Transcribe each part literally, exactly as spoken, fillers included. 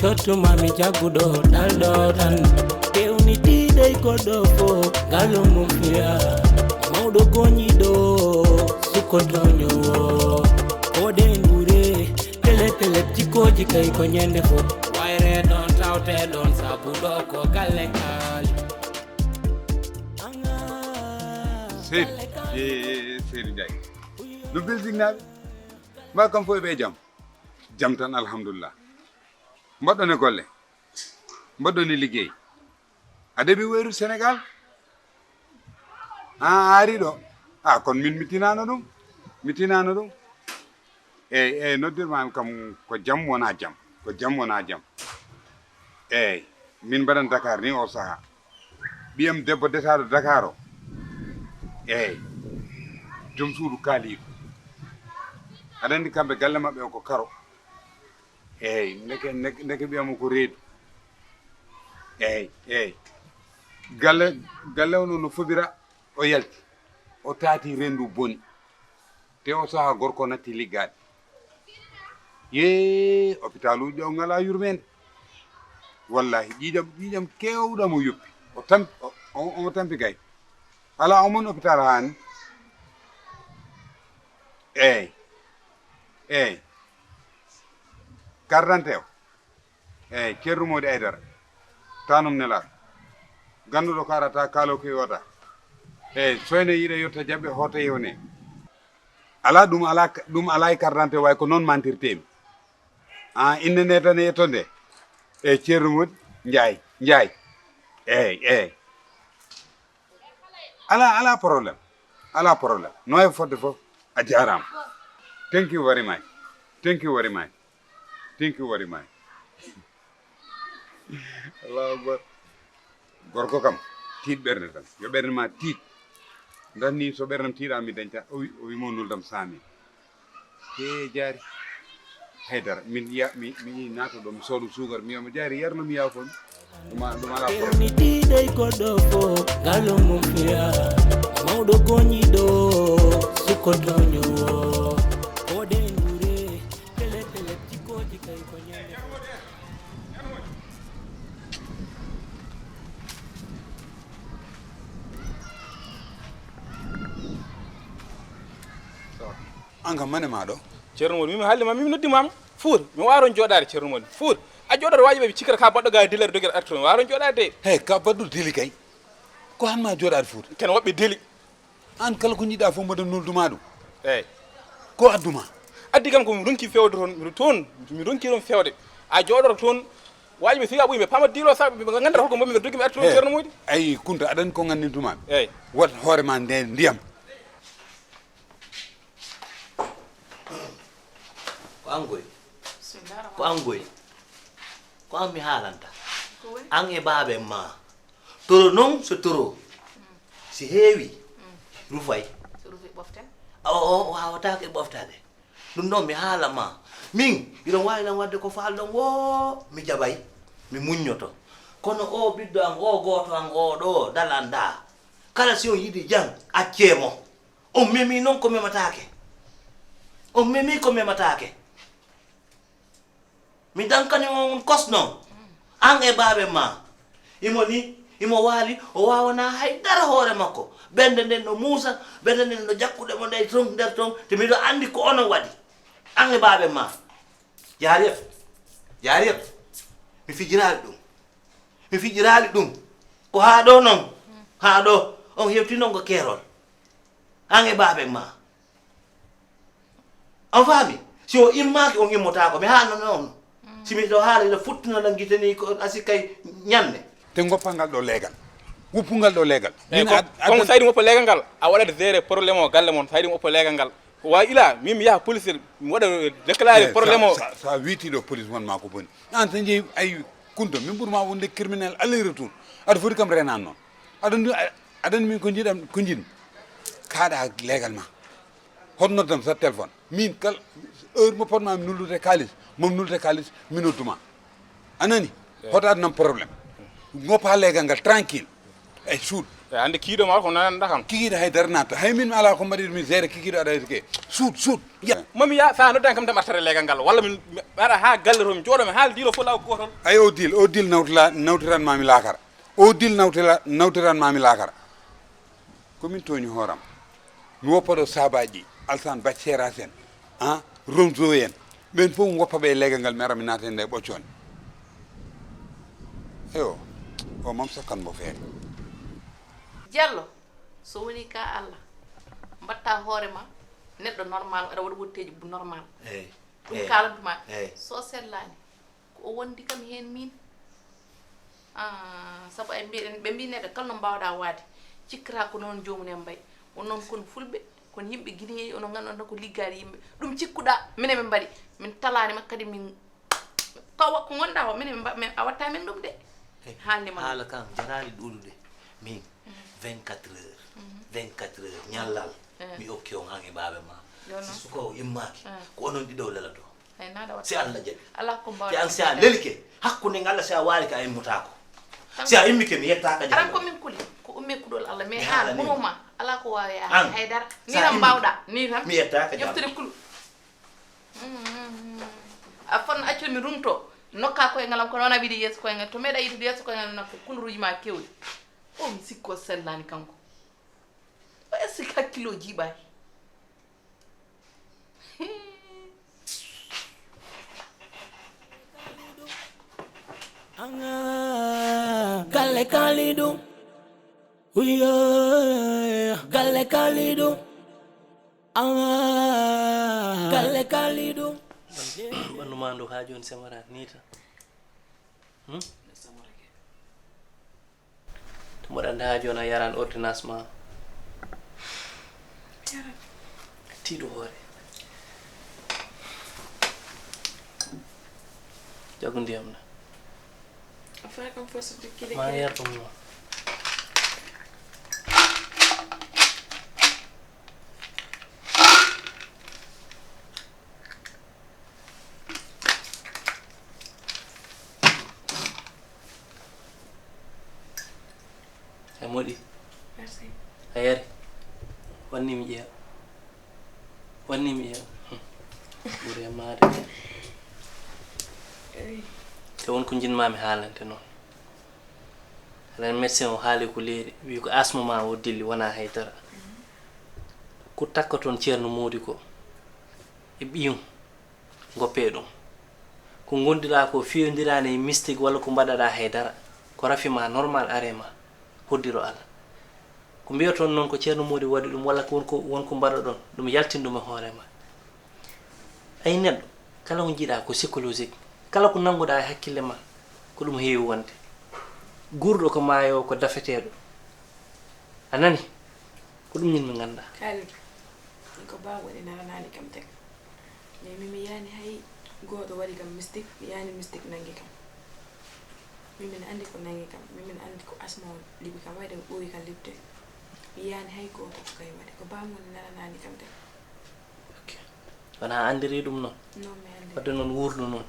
Tottuma mi jagguɗo ɗalɗo tan. Kewnitiiɗo e goɗɗo fof, ngalo mum fiya. Mawɗo goñiɗo, sukkotoño. Koɗen ɓure, pele pele, jikkooji kay ko ñande fof. Wayre ɗon, tawte ɗon, sabu ɗo ko galle kaali. Seydi, e, e, e, Seydi Ndiaye. No belsignaaɓe? Mbaa kam fof eɓe e jam? Jam tan, alhamdulillah. Mbaɗɗon e golle? Mbaɗɗon e liggey? A ɗeɓi wayru Sénégal? A, a ari ɗo? A, kono min mi tinaano ɗum. Mi tinaano ɗum. Eey, eey, noddirma am kam ko jam wona jam. Ko jam wona jam. Eey, min mbaɗan Dakar ni o saha. Ɓiyam debbo desaaɗo Dakar o. Eey, joom suudu kaaliiɗo. Aɗa anndi kamɓe galle maɓɓe o ko karo. Eey, ndeke, ndeke, ndeke ɓiyam o ko reedu. Eey, eey. Galle, galle o no, no fobira, o yalti. O taati renndu boni. Te o saha gorko natti liggaade. Yee, hôpital uji ɗo ngalaa yurmeende. Wallahi, ƴiiƴam, ƴiiƴam keewɗam o yoppi. O tampi, o, o, omo tampi gay. Alaa, omon hôpital haani. Eey. Eey. Carte d'identité o. Eey, Ceerno Moodi Aydara. Tanum Nelaar. Ganduɗo ko arata, kaalo ko yowata. Eey, soyne yiɗa yotta jaɓɓe, hoota yewne. Alaa, ɗum alaa, ɗum alaa e carte d'identité, way ko noon mantirtemi. An, innde nde tan e yetto nde. Eey, Ceerno Moodi Njaay, Njaay. Eey, eey. Alaa, alaa problème. Alaa problème. No e fodde fof. A jaaraama. Thank you very much. Thank you very much. Thank you very much. Allahu Akbar. Gorko kam, tiit ɓernde tan. Yo ɓernde ma tiit. Ndan ni so ɓernde am tiiɗa, mi dañta. O wi, o wi mo nuldam saami. He jaari. Haydara, min ya, mi, mi naato ɗo, mi soodo suukar, mi wiya mo jaari, yarno mi yaafon. Ɗum a-, ɗum alaa problème. Ewni tiiɗe goɗɗo fof, ngalo mum fiya. Mawɗo goñiɗo, sukkotoño. Koɗen ɓure, pele pele, jikkooji kay ko ñande. An kam mane ma ɗo? Ceerno Moodi, min mi haalde ma, min mi noddi ma. Fuuta, mi waawa toon jooɗaade, Ceerno Moodi. Fuuta, a jooɗoto waaji ɓe, ɓe cikkata ka baɗɗo ga e dilere dogere artu toon. Mi waawa toon jooɗaade de. Hey, ka baɗɗo dili kay. Ko han ma jooɗaade Fuuta? Ken woɓɓe deli. An kala ko njiɗɗa fof mboɗo nolduma ɗum. Eey. Ko adduma? Addi kam ko mi ronki fewde toon, mi toon, mi ronki toon fewde. A jooɗoto toon, waaji ɓe fiya ɓuy, ɓe paama diilo sa, ɓe ngannda holko mbomi, ɓe doggi mi artu toon, Ceerno Moodi. Eey, Kunta, aɗa anndi ko nganndintuma? Eey. Wat hoore ma nde ndiyam. Ko an goy. Bismillah. Ko an goy. Ko an mi haalanta. Ko woni? An e baaben ma. Toro noon so toro. Si heewi, rufay. So rufi ɓoften? O, o, o waawataake ɓoftaade. Ɗum ɗoon mi haala ma. Min, hiɗon waawi lan waɗde ko faalɗon woo, mi jaɓay, mi muññoto. Kono o ɓiɗɗo an, o gooto an, o ɗo dalanɗaa. Kala si on yiɗi jam, accee mo. On memii noon ko memataake. On memii ko memataake. Mi dankani on kosnoon, an e baaben ma. Imo ni, imo waali, o waawanaa hay dara hoore makko. Ɓernde nden no muusa, ɓernde nden no jakkude mo nder ton, nder ton, te miɗo anndi ko onon waɗi. An e baaben ma. Jaariyat, Jaariyat, mi fijiraali ɗum. Mi fijiraali ɗum. Ko haa ɗo noon, haa ɗo, on hewti noon ko keerol. An e baaben ma. On faami? Si o immaaki, on immotaako. Mi haalnano on. Si miɗo haala, ina futtina lan gite ni ko a sikkay ñande. Te ngoppal ngal ɗo leegal. Woppu ngal ɗo leegal. Eey, min ko, ad-, kon addan- sa yiɗi mi woppa leegal ngal, a waɗat gérer problème o galle mon. Sa yiɗi mi woppa leegal ngal, ko waawi ila, min mi yaha police, mi waɗa déclaré problème o. Sa, sa, sa wiiti ɗo police won ma ko boni. An sa jeeyi, ay, Kunta, min ɓuri ma wonde criminel aller retour. Aɗa foti kam renan noon. Aɗa anndi, aɗa anndi min ko njiɗam, ko njiɗmi. Kaaɗa leegal ma. Hoto noddam sa téléphone. Min kala heure mo potma mi nuldude kaalis, mo mi nuldude kaalis, mi nodduma. A nani? Eey. Hoto addanam problème. Ngoppa leegal ngal tranquille. E suuɗ. Eey, hannde kiiɗo ma ko nananda kam. Kikiiɗo hay dara natta. Hay min mi alaa ko mbaɗir mi gérer kikiiɗo aɗa hay ke. Suuɗ, suuɗ. Ya. Mami ya, sa noddan kam tan artata e leegal ngal, walla min, mi ara ha galle to, mi jooɗo, mi haala diilo fof law gootol. Ay, o dil, o dil nawtila-, nawtiran mami laakara. O dil nawtila-, nawtiran mami laakara. Ko min tooñi hooram. Mi woppa ɗo Sabaji, Alsan Baccera Sen, ah, Ronzo en. Ɓen fof mi woppa ɓe e leegal ngal, mi ara mi naata e nder ɓoccone. Eyo, o mam sakkan mo feere. Diallo, so woni ka Allah, mbatta hoore ma neɗɗo normal, aɗa waɗa wotteeji bu normal. Eyi. Ɗum, eyi, kaalantuma. Eyi. So sellaani, ko o wondi kam heen min. Ah, sabu ay mbiɗen, ɓe mbi neɗɗo kala no mbaawɗa waade, cikkata ko noon joomum en mbayi. On noon kon fulɓe, kon yimɓe Guinée, onon nganndu-ɗaa ko liggaade yimɓe. Ɗum cikkuɗaa, minen min mbaɗi. Min talaani ma kadi min, ko wa-, ko ngonɗaa o, minen min mba-, min, a watta min ɗum de. Eyi. Haalde ma. Haala kan jaraani ɗuuɗude. Min, mhm, vingt-quatre heures. Mhm. Vingt-quatre heures, ñallal. Eh. Mi okki on han e baaba ma. Yo non. Si suka o immaaki, eh, ko onon ɗiɗo lelato. Hay naɗa watta. Si Allah jaɓi. Ala ko mbaawɗa. Te an si a lelike, hakkunde ngal si a waali ka a immotaako. Tan si a immike, mi yettaaka. Aran ko min kuli, ko umme kuɗol Allah, mais an, haalani mo. Ala ko waawi an. An, haydara. Ni tan mbaawɗa, ni tan. Mi yettaaka. Ƴeftude kulu. Mm, mm, mm. A fon accu mi rumto. Nokka koye ngalam ko noon a wiɗi yeeso koye ngal. To meeɗa yiɗude yeeso koye ngal nokka kuluruuji ma kewɗi. O mi sikko sellaani kanko. O est-ce que hakkillo jiiɓaaki? Anga galle Kalidou. Uyo, galle Kalidou. Anga galle Kalidou. Ɓandu ma ndu ha joni semara ni tan. Hmm? Mboɗo annda haa jooni a yaran ordonnance ma. Tiiɗu hoore. Jagu ndiyam na. A fayi kam fof so jokkide ma kere. Yar ɗum noon. E moɗi. Merci. A yari. Wanni mi ƴeewa. Wanni mi ƴeewa. Ɓuri e maade. Eyi. Te won ko njiɗ-maa mi haalante noon. Aɗa anndi médecin o haali ko leeri, wi ko asma ma o dilli, wonaa hay dara. Ko takkoton Ceerno Moodi ko e ɓiyum. Ngoppee ɗum. Ko ngondiraa ko fiyondiraani e mystique walla ko mbaɗaɗaa hay dara. Ko rafi ma normal aree ma. Hoddiro Allah. Ko mbiyoton noon ko Ceerno Moodi waɗi ɗum walla ko won ko, won ko mbaɗoɗon, ɗum yaltin ɗum e hoore ma. Ay neɗɗo, kala ko njiɗaa ko psychologique. Kala ko nannguɗaa e hakkille ma, ko ɗum heewi wonde. Guurɗo ko maayoowo, ko dafeteeɗo. A nani? Ko ɗum min mi nganndaa. Kalidou, min ko baa waɗi naranaani kam teg. Mais min mi yiyaani hay gooto waɗi kam mystique, mi yiyaani mystique nanngi kam. Min min anndi ko nanngi kam, min min anndi ko asma o liɓi kam, wayde ko ɓooyi kam liɓde. Mi yiyaani hay gooto ko kay waɗi, ko baa woni naranaani kam teg. Ok. Wonaa a anndiri ɗum noon? Non, mi anndi. Wadde noon wuurdu noon.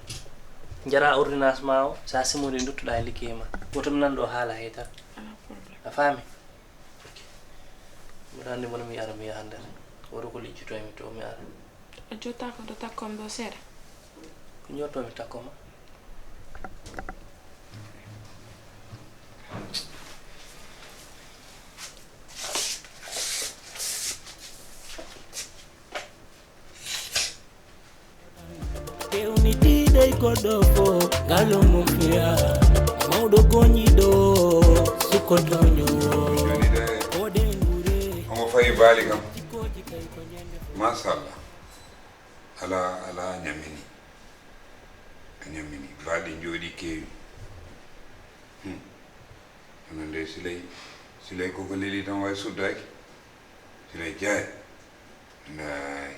Njaraa ordonnance ma o, so a simori nduttoɗaa e liggey ma. Woto mi nan ɗo haala hay dara. Alaa problème. A faami? Ok. Mboɗo anndi mboɗo mi ara mi yaha nder. Woto ko lijjitoy mi to mi ara. A jottaako to takkom ɗo seeɗa? Ko njotto mi takko ma. Fewnitiiɗo e goɗɗo fof, ngalo mum fiya. Mawɗo goñiiɗo, sukkotoño. Joni de, oɗen gure. Omo fayi baali kam. Jikkoji kay ko ñande fof. Machallah. Ala, ala, ñammini. A ñammini. Baali jooɗi keewi. Hmm. Kono nde Siley, Siley koko leli tan way suddaaki. Siley Jaay. Nday.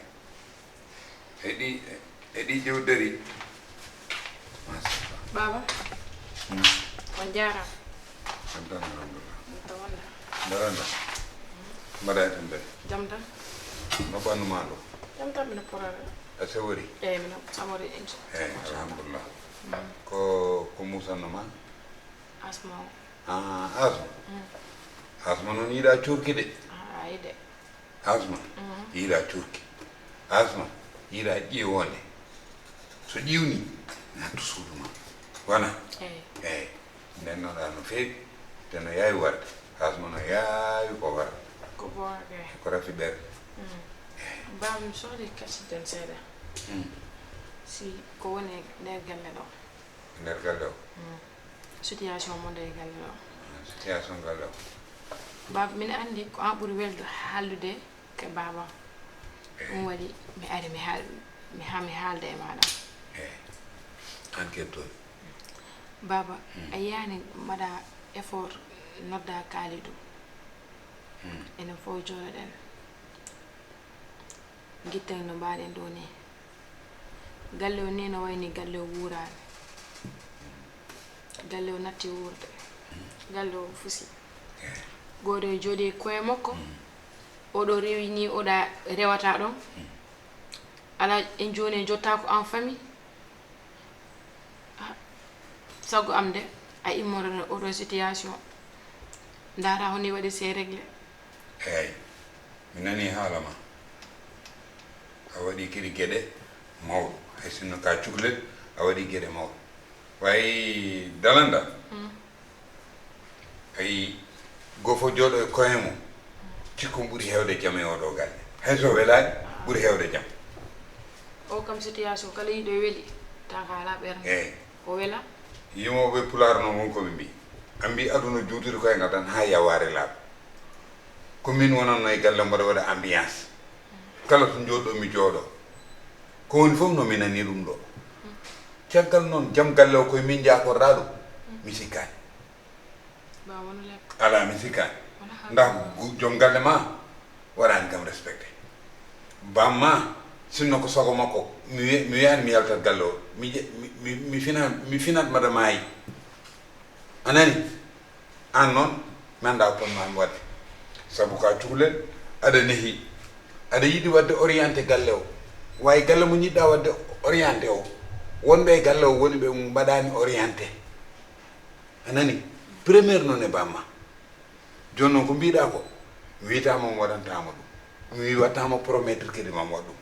E ɗi, e ɗi jewdari. Machallah. Baba. Hmm. On jaaraama. Jam tan, alhamdulillah. On tawanda. Daranda. Mbaɗa e tan de. Jam tan. No ɓannu ma ɗo? Jam tan, mino porare. A sawori? Eyi, mino sawori, inchallah. Eyi, alhamdulillah. Hmm. Ko, ko musanno ma? Asma o. Ah, Asma. Mm. Asma noon yiɗa cuurki de. Ah, ayi de. Asma, mm, yiɗa cuurki. Asma, Yiɗa ƴiiwonde. So ƴiiwni, nattu suudu ma. Wona? Eyi. Eyi. Nden noon no feewi, te no yaawi warde. Haa so no yaawi ko wara. Ko boorɗe. Ko rafi ɓer. Mm. Eyi. Baaba, mi sohli kacciten seeɗa. Mm. Si ko woni e nder galle ɗo. Nder galle o? Mm. Situation mo nder galle o. Situation galle o. Baaba, min anndi ko an ɓuri welde haaldude ka baaba. Eyi. Ɗum waɗi mi ari mi haal-, mi ha-, mi haalda e maaɗa. Eyi. An kettoy. Baaba, hmm, a yiyani mbaɗa effort nodda Kalidou. Hmm. Enen fof jooɗoɗen. Ngitten no mbaɗen ɗo ni. Galle o ni no wayni galle o wuuraani. Galle o natti wuurde. Galle o fusi. Gooto e jooɗi e koye makko. Oɗo rewi ni, oɗa rewata ɗon. Ala en jooni en jottaako en famille. Ah, sago am de, a immoro oɗo situation. Ndaara honi waɗi se réglé. Eey, mi nanii haala ma. A waɗii kadi geɗe mawɗo. Hay sinno ka cukalel, a waɗii geɗe mawɗo. Way dalanda. Mm. Hay goo fof jooɗo e koye mum. Cikku ɓuri heewde jam e oɗo galle. Hay so welaani, ɓuri heewde jam. O kam situation kala yiɗo weli, tawa ka alaa ɓernde. Eey. O wela. Yimooɓe Pulaar noon won ko ɓe mbii. A mbii aduna juutiri koye ngal tan haa yawaare laaɓa. Ko min wonatno e galle mboɗo waɗa ambiance. Kala to njooɗo mi jooɗo. Ko woni fof no mi nani ɗum ɗo. Caggal noon jam galle o koye min jaakorɗa ɗum. Mi sikkaani. Ba wona lekka. Alaa mi sikkaani. Wona haalde. Ndax gu-, joom galle ma waɗaani kam respecté. Bamma, sinno ko sago makko, mi wi-, mi wiyaani mi yaltat galle o. Mi je-, mi, mi, mi fina-, mi finat mada maayi. A nani? Aan noon, mi anndaa ko potnoo mi waɗde. Sabu ka cukalel, aɗa nehi. Aɗa yiɗi waɗde orienté galle o. Waawi galle mo njiɗɗaa waɗde orienté o. Wonɓe e galle o woni ɓe mbaɗaani orienté. A nani? Première noon e bamma. Jooni noon ko mbiɗa ko, mi wiytaama mi waɗantaama ɗum. Mi waɗtaama promettre kadi ma mi waɗ ɗum.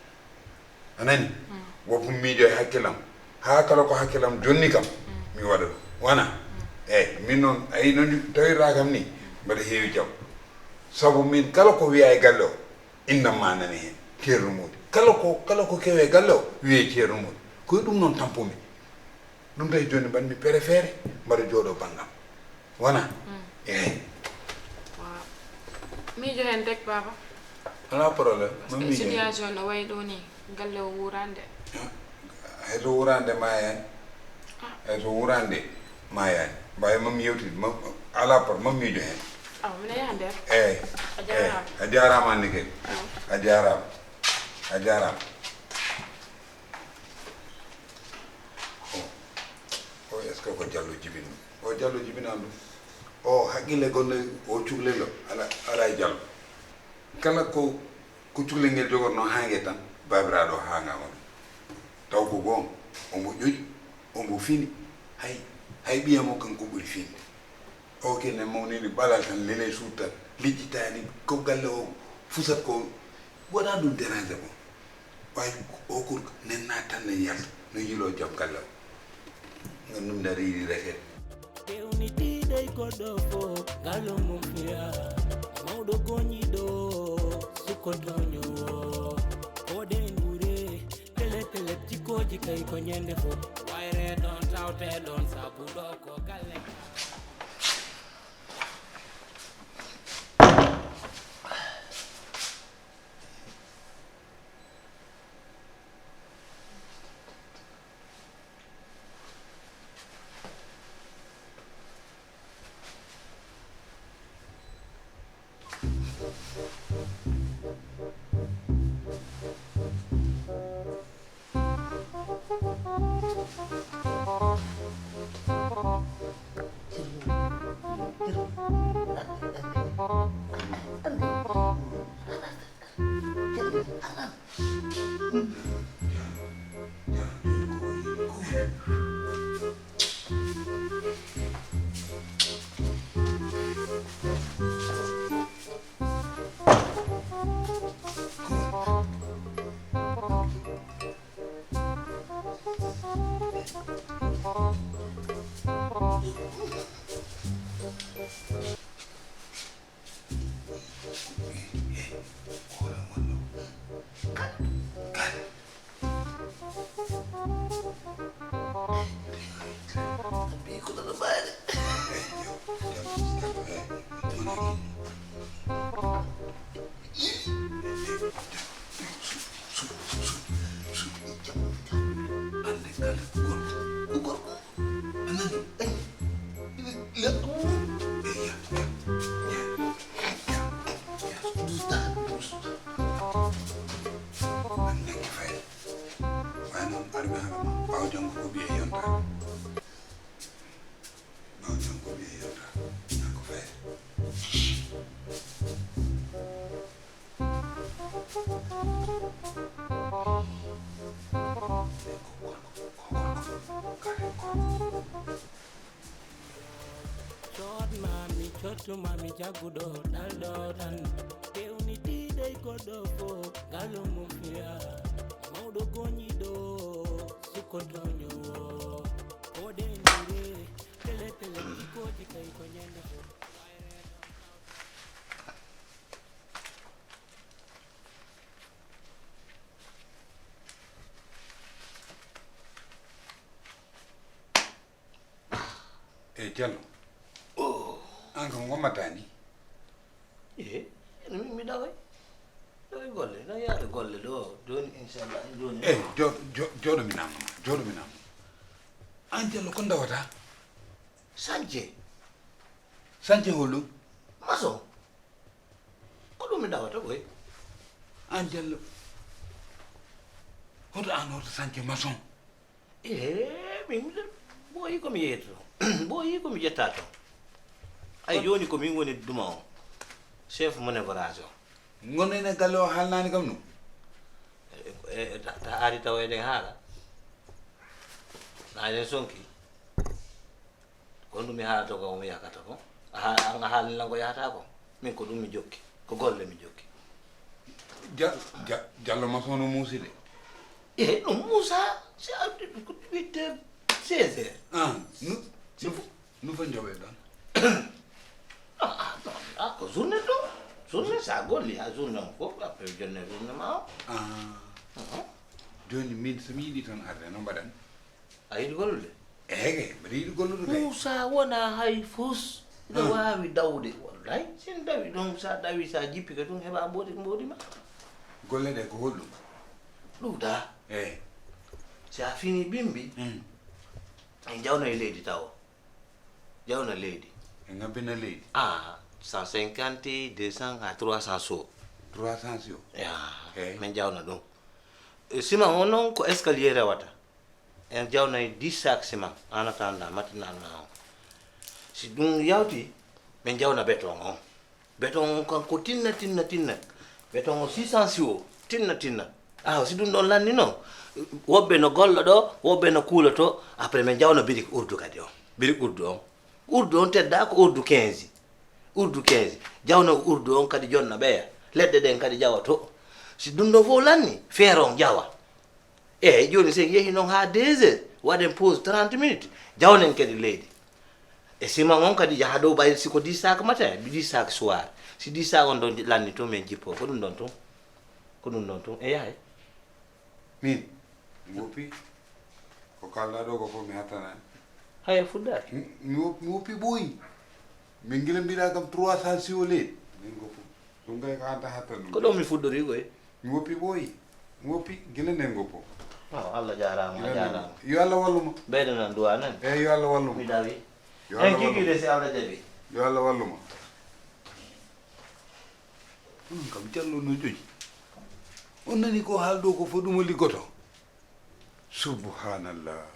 A nani? Mm. Woppu miijo e hakkillam. Haa kala ko hakkillam jonni kam, mm, mi waɗa ɗum. Wona? Mm. Eey, min noon, a yii no tawirɗaa kam ni, mbaɗa heewi jam. Sabu min kala ko wiyaa e galle o, innam ma nani heen, Ceerno Moodi. Kala ko, kala ko kewee galle o, wiyee Ceerno Moodi. Ko e ɗum noon tampumi. Ɗum tawi jooni mbaɗmi préféré, mbaɗa jooɗo banngam. Wona? Mm. Eey. Waaw. Miijo heen rek, baaba. Alaa problème. Parce que situation no wayi ɗo ni, galle o wuurande. Ah, hay so wuurande maayaani. Ah. Hay so wuurande maayaani. Mbaawi mam yewtide, mam, alaa problème, mam miijo heen. Awa, mine yaha nder. Eey. A jaaraama. Eey. A jaaraama, Anni Kedi. Awa. A jaaraama. A jaaraama. O, o, est-ce que ko Jallo jibini ɗum? O Jallo jibinaani ɗum. O haqqille gonɗo o cukalel o, ala, ala e Jallo. Kala ko, ko cukalel ngel jogotnoo haange tan, baabiraaɗo o haangaama ɗum. Taw ko goonga, omo ƴoƴi, omo fini, hay, hay ɓiya mo kanko ɓuri finde. O kene mawnini ɓalal tan, leley suudu tan, lijjitaani ko galle o fusat ko, wonaa ɗum déranger mo. Ɓay o kurko nenna tan ne yalta, no yiiloo jom galle o. Ngam ɗum na riiri reket. Fewnitiiɗo e goɗɗo fof, galle mum fiya. Mawɗo goñiiɗo, sukko tooñoowo. Koɗe ngure, tele tele jikkooji kay ko ñande fof. Wayre ɗon tawte ɗon sabu ɗo ko galle. Ɓaawo janngo ko ɓiye yonta. Ɓaawo janngo ko ɓiye yonta. Janngo fayre. Cotma mi, cotma mi, jagguɗo ɗalɗo tan. Fewnitiiɗo e goɗɗo fof, ngalu mum fiya. Mawɗo goñiiɗo, sukko tooñoowo. Oɗen ndure, pele pele, jikooji kay ko ñande fof. E Diallo, oh, aan ko ngommataa ni? E, ene min mi ɗaway. Ɗaway golle, na yaade golle ɗo, jooni inchallah, jooni. E, jo-, jo-, jooɗo mi naamno ma, jooɗo mi naamno ma. Aan Diallo, ko ndawataa? Sañce. Sañce holɗum? Maçon. Ko ɗum mi ɗawata koy. Aan Diallo, hoto aan hoto sañce maçon? Ee, min miɗo, ɓooyi ko mi yeyta toon. Ɓooyi ko mi ƴetta toon. Ay, jooni ko min woni duma on. Chef manœuvrage o. Ngonɗen e galle o haalnaani kam ɗum? E, e, ta, ta ari tawa eɗen haala. Na eɗen sonki. Ko honɗum mi haalata ko, mi yakata ko? A ha-, an a haalni lan ko yahata ko. Min ko ɗum mi jokki. Ko golle mi jokki. Ja-, ja-, Jallo maçon no muusi de. E, no muusa. Si a, ko huit heures, seize heures. Ah, nu, nu, nu fa njoɓe ɗon? Ah, ah, non, ah, ko journée ɗo. Journée, sa golli ha journée on fof, après journée, journée ma o. Ah. Mhm. Jooni min, so mi yiɗi toon arde, no mbaɗan? A yiɗi gollude? Eege, mbiɗa yiɗi gollude kay. Muusa wona hay fus. Ina waawi dawde. Wallay, si en dawi ɗum, sa dawi, sa jippi ka ɗum, heɓa mboɗi, mboɗi ma. Golle ɗe ko holɗum? Ɗuuɗa. Eey. Si a fini bimbi, hmm, en jawna e leydi tawo. Jawna leydi. En ngabbina leydi? Ah, cent cinquante, deux cents à trois cents so. Trois cents so? Ya, eey, min jawna ɗum. E, ciment o noon ko escalier rewata. En jawnay dix sacs ciment, en attendant, matinal ma o. Si ɗum yawti, min jawna béton o. Béton o kanko tinna, tinna, tinna. Béton o six cents siwo, tinna, tinna. Ah, si ɗum ɗon lanni noon, woɓɓe no golla ɗo, woɓɓe no kuula to, après min jawna birik urdu kadi o. Birik urdu on. Urdu on tedda ko urdu quinze. Urdu quinze. Jawna urdu on kadi jonna ɓeya. Leɗɗe ɗen kadi jawa to. Si ɗum ɗo fof lanni, feere on jawa. Eey, jooni so en yehi noon haa deux heures, waɗen pause trente minutes, jawnen kadi leydi. E ciment on kadi yaha dow, ɓay si ko dix sacs matin, dix sacs soir. Si dix sacs on ɗon lanni tun, min jippo. Ko ɗum ɗon tun. Ko ɗum ɗon tun. E yahay. Min, mi woppi. Ko kaalɗaa ɗo ko fof mi hattanaani. Haya fuɗɗaaki. Mi, mi wop-, mi woppi ɓooyi. Min gila mbiɗa kam trois cents siwo leydi. Min ko fof. Ɗum kay ko an tan hatta ɗum. Ko ɗo mi fuɗɗori koy. Mi woppi ɓooyi. Mi woppi gila nden goppo. Waaw, Allah jaaraama, a jaaraama. Yo Allah wallu ma. Ɓeydanan duwaa nan. Eey, yo Allah wallu ma. Mi dawi. Yo Allah wallu ma. En kiki de si Allah jaɓi. Yo Allah wallu ma. Onon kam Jallo no ƴoƴi. On nani ko haal ɗo ko fof ɗum o liggoto. Subhanallah.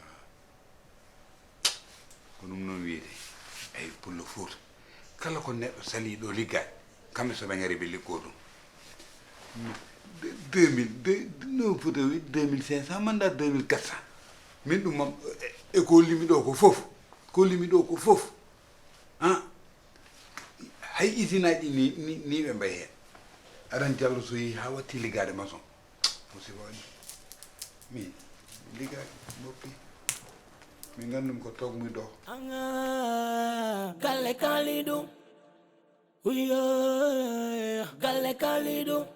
Ko ɗum noon wiyetee. Eyi, pullo Fuuta. Kala ko neɗɗo saliiɗo liggaade, kamɓe so ɓe ngarii ɓe liggoo ɗum. Deux mille, deux, no Fuuta wi, deux mille cinq cents, manda deux mille quatre cents. Min ɗum mam, e, e ko hollimi ɗo ko fof. Ko hollimi ɗo ko fof. Ah. Hay isinaaji ni, ni, ni ɓe mbayi heen. Aran Jallo so yehi haa watti liggaade maçon. Musiba waɗi. Min, mi liggaaki, mi woppi. Min nganndumi ko togmuy ɗo. Anga galle Kalidou. Uyo galle Kalidou.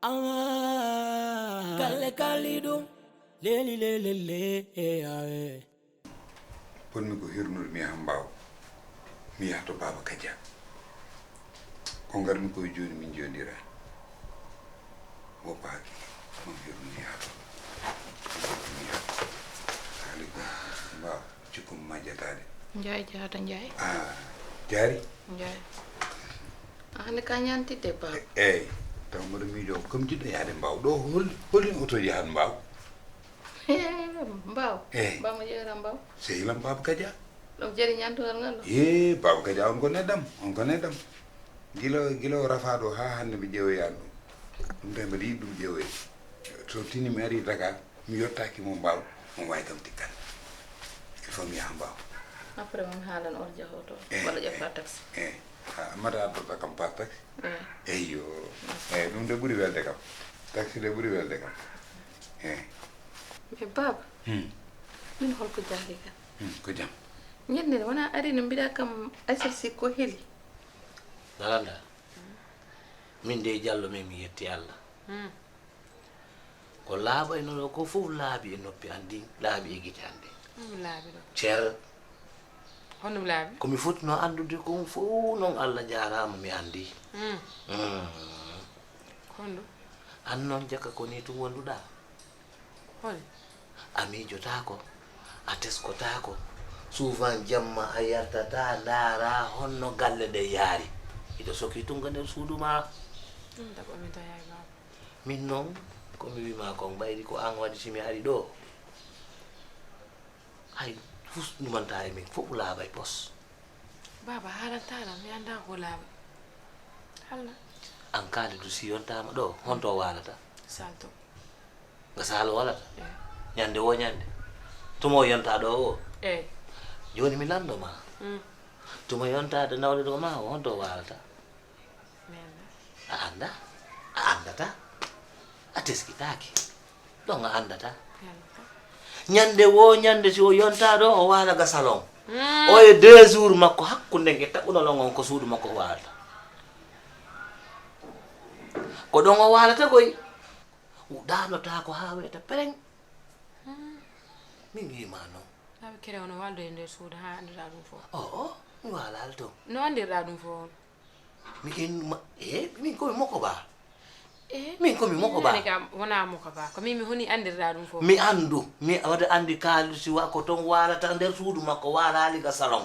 Anga galle Kalidou. Leli leli le. Awe. Ponmi ko hirnude mi yaha Mbaaw, mi yaha to Baaba Kaja. Ko ngarmi ko e jooni min njoondiraa. Woppaaki, on hirnu mi yaha toon. Mi yaha. Haali ko Mbaaw, jikkum majjataade. Njaay jaata njaay. Ah, jaari? Njaay. A hannde ka ñaantidde baaba. Eey, taw mboɗo miijo kam jiɗɗo yahde Mbaaw. Ɗo hol holin oto yahat Mbaaw? Mbaaw. Mbaaw mo ƴeewra Mbaaw. Sehilam Baaba Kaja. Ɗum jeri ñantungal ngal ɗo. Ee, Baaba Kaja on ko neɗɗam, on ko neɗɗam. Gila gila o rafaa ɗo haa hannde mi ƴeewoyaani ɗum. Ɗum tawi mbeɗa yiɗi ɗum ƴeewoyde. So tini mi arii Dakar, mi yottaaki mo Mbaaw, on waawi kam tikkande. Il faut mi yaha Mbaaw. Après moom haalan on jahooto. Walla ƴetta taxi. Ee, mata addata kam par taxi. Eyyo. Eyi, ɗum de ɓuri welde kam. Taxi de ɓuri welde kam. Eyi. Mais baaba, Hmm. Min holko jaaki kan? Hmm, ko jam. Ñande wona ari no mbiɗa kam Aysata Sy ko heli. Nalanda, min de Jallo, min mi yetti Allah. Ko laaɓayno ɗo ko fof laaɓi e noppi an ɗin, laaɓi e gite an ɗin. Ɗum laaɓi ɗo. Cer, Honɗum laaɓi? Ko mi fotino anndude kon fof noon, Allah jaaraama, mi anndi. Mm. Mm. Honɗum? An noon jaka ko ni tun wonduɗaa. Holi? A miijotaako, a teskotaako. Souvent jamma a yartata ndaara honno galle nde yaari. Hiɗo soki tun ga nder suudu ma. Ɗum ɗaɓɓo min tawi hay baaba. Min noon, ko mi wima kon ɓayri ko an waɗi si mi ari ɗo. Hay fus numanta e min fof laaɓay pos. Baaba haalanta lan mi annda ko laaɓa. Haalna. An Kalidou si yontaama ɗo, honto waalata? Salto. Nga saalo walata? Eh. Ñande wo ñande? Tuma o yonta ɗo o? Eyi. Jooni mi lanndo ma. Mm. Tuma yontaade nawde ɗo ma o, honto waalata? Mi annda. A annda? A anndata? A teskitaaki. Ɗon a anndata? Mi annda. Ñande wo ñande si o yonta ɗo o waala ga salon. Mm. O e deux jours makko hakkunde nge taɓuno lon on ko suudu makko o waalata. Ko ɗon o waalata koy. Ɗaanotaako haa weeta peleng. Min wiima noon. Aɓe kere ono waldo e nder suudu haa annduɗa ɗum fof. O o, mi waalaali toon. No anndirɗa ɗum fof on? Mi in ma e min komi moko ba. Eh, Min komi moko ba. Kam wona moko ba. Ko min mi honi anndirɗa ɗum fof. Mi anndu, mi wada anndi Kalidou Sy wa ko toon waalata nder suudu makko, waalaali ga salon.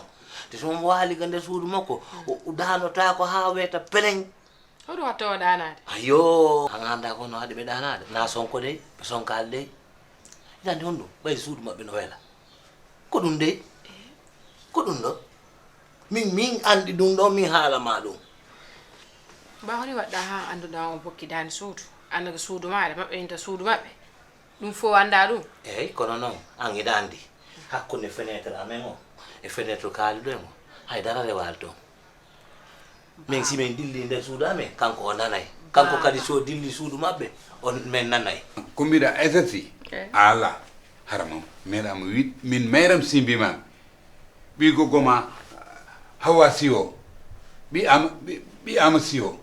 Te so mo waali ga nder suudu makko, o ɗaanotaako haa weeta peleng. Hoɗum watta o ɗaanaade? Ayo, an annda ko no haɗi ɓe ɗaanaade. Na sonko dey, ɓe sonkaali dey. Hitande honɗum? Ɓay suudu maɓɓe no wela. Ko ɗum dey? Ko ɗum ɗo? Min, min anndi ɗum ɗo, min haala ma ɗum. Ba honi waɗɗa haa annduɗa on bokki daande suudu? Annda ko suudu maaɗa, maɓɓe inta suudu maɓɓe. Ɗum fof annda ɗum? Eey, kono noon, an hiɗa anndi. Hakkunde fenêtre amen o e fenêtre Kalidou en o, hay dara rewaali toon. Min si min dilli nder suudu amen, kanko o nanay. Kanko kadi so dilli suudu maɓɓe, on min nanay. Ko mbiɗa S S I? Ala. Hara moom meeɗaama wiide min mayram simbi ma. Ɓiy goggo ma Hawa Sy o. Ɓiy ama ɓiy ama Sy o.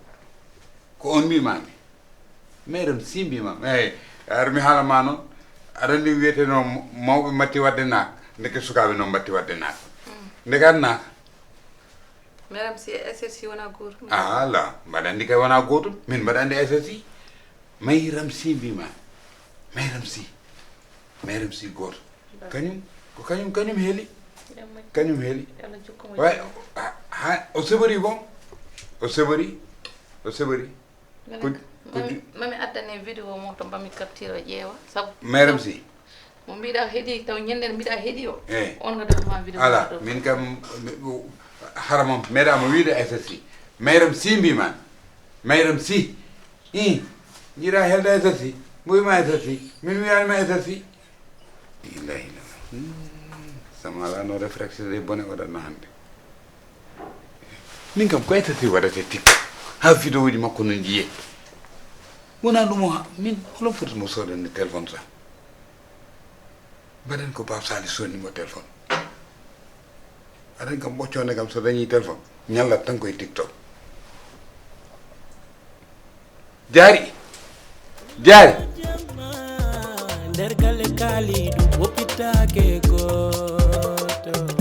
Ko on mbimami. Meeram si mbimam. Eyi, ar mi haala ma noon. Aɗa anndi wiyeteno mawɓe matti wadde naak. Ndeke sukaaɓe noon mbatti wadde naak. Ndeke aɗa naaka. Meram si e S S I wona gootum. Ala, mbaɗa anndi kay wona gootum. Min mbaɗa anndi S S I. Mayram si mbima. Mayram si. Mayram si gooto. Kañum ko kañum kañum heli. Kañum heli. Way, ha o sebori ko. O sebori. O sebori. Ko- ko- Mami addane vidéo mo to mbami capture o ƴeewa sabu. Meram si. Mo mbiɗa heɗi taw ñande mbiɗa heɗi o. Eyi. On gaddatma vidéo. Ala, min kam mi- o- hara moom meeɗaama wiide S S I. Mayram si mbima. Mayram si. I jiɗa helde S S I. Mbuyma S S I. Min wiyanima S S I. Ilahi. Sama ala no réflexe de bone waɗatno hannde. Min kam ko S S I waɗata tikka. Ha vidéo ji makko no jiye. Wona ɗum o ha min holon foti mo soodande téléphone sa. Mbaɗen ko Pape Saliou sonni mo téléphone. Aɗen kam ɓoccone kam so dañi téléphone ñallat tan koye TikTok. Jaari. Jaari. Nder galle kaalidu woppitake goto.